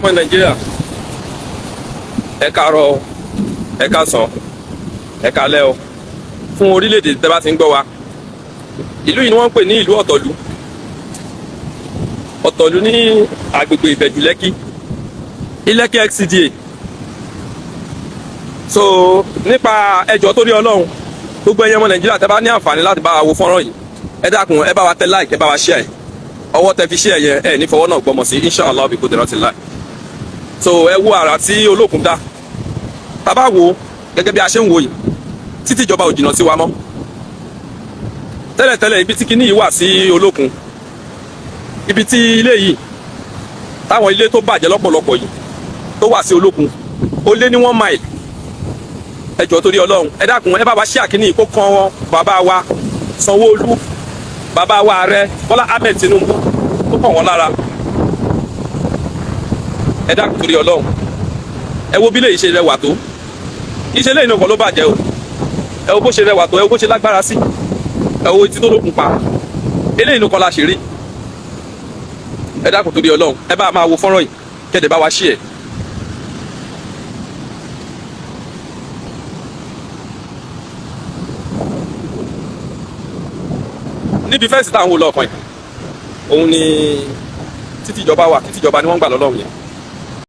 Ọmọ Nàìjíríà, ẹ káàárọ̀, ẹ káàsán, ẹ káalẹ́ o fún orílẹ̀-èdè tẹ́ bá ti ń gbọ́ wa. Ìlú yìí ni wọ́n ń pè ní ìlú Ọ̀tọ̀lú. Ọ̀tọ̀lú ní agbègbè Ìbẹ̀jú Lẹ́kì, Ilẹ́kì LCDA. So nípa ẹjọ́ torí Ọlọ́run, gbogbo ẹ̀yin ọmọ Nàìjíríà tẹ́ bá ní àǹfààní láti bá wa wo fọ́nrán yìí, ẹ dákun, ẹ bá wa tẹ like, ẹ bá wa share. Ọwọ́ tẹ fi share yẹn, ẹ ní fọwọ́ náà gbọmọ sí, inshallah bi qudratillah. So ẹ wo àrà tí Olókun dá. Tá bá wo gẹ́gẹ́ bí a ṣe ń wo yìí, títí ìjọba ò jìnnà sí wa mọ́. Tẹ́lẹ̀tẹ́lẹ̀, ibi tí kinní yìí wà sí Olókun, ibi tí ilé yìí, táwọn ilé tó bàjẹ́ lọ́pọ̀lọpọ̀ yìí tó wà sí Olókun, ó lé ní 1 mile. Ẹ jọ̀ọ́ torí Ọlọ́run, ẹ dákun, ẹ bá wa ṣí àkíní kó kan bàbá wa Sanwó-Olú, bàbá wa Ààrẹ Bọ́lá Ahmed Tinubu, tó kàn wọ́n lára. Ẹ dákun torí Ọlọ́run, ẹ wo bí lèyí ṣe rẹwà tó. Kì í ṣe lẹ́yìn nìkan ló bàjẹ́ o. Ẹ wo bó ṣe rẹwà tó, ẹ wo bó ṣe lágbára sí, ẹ wo etí tó lókun pa. Eléyìí nìkan la ṣe rí. Ẹ dákun torí Ọlọ́run, ẹ bá máa wo fọ́nrán yìí, kẹ́dẹ̀ bá wa ṣí ẹ̀. Níbi fence táwọn wò lọ́ọ̀kan yìí, òun ni títí ìjọba wà. Títí ìjọba ni wọ́n ń gbà lọ́lọ́run yẹn.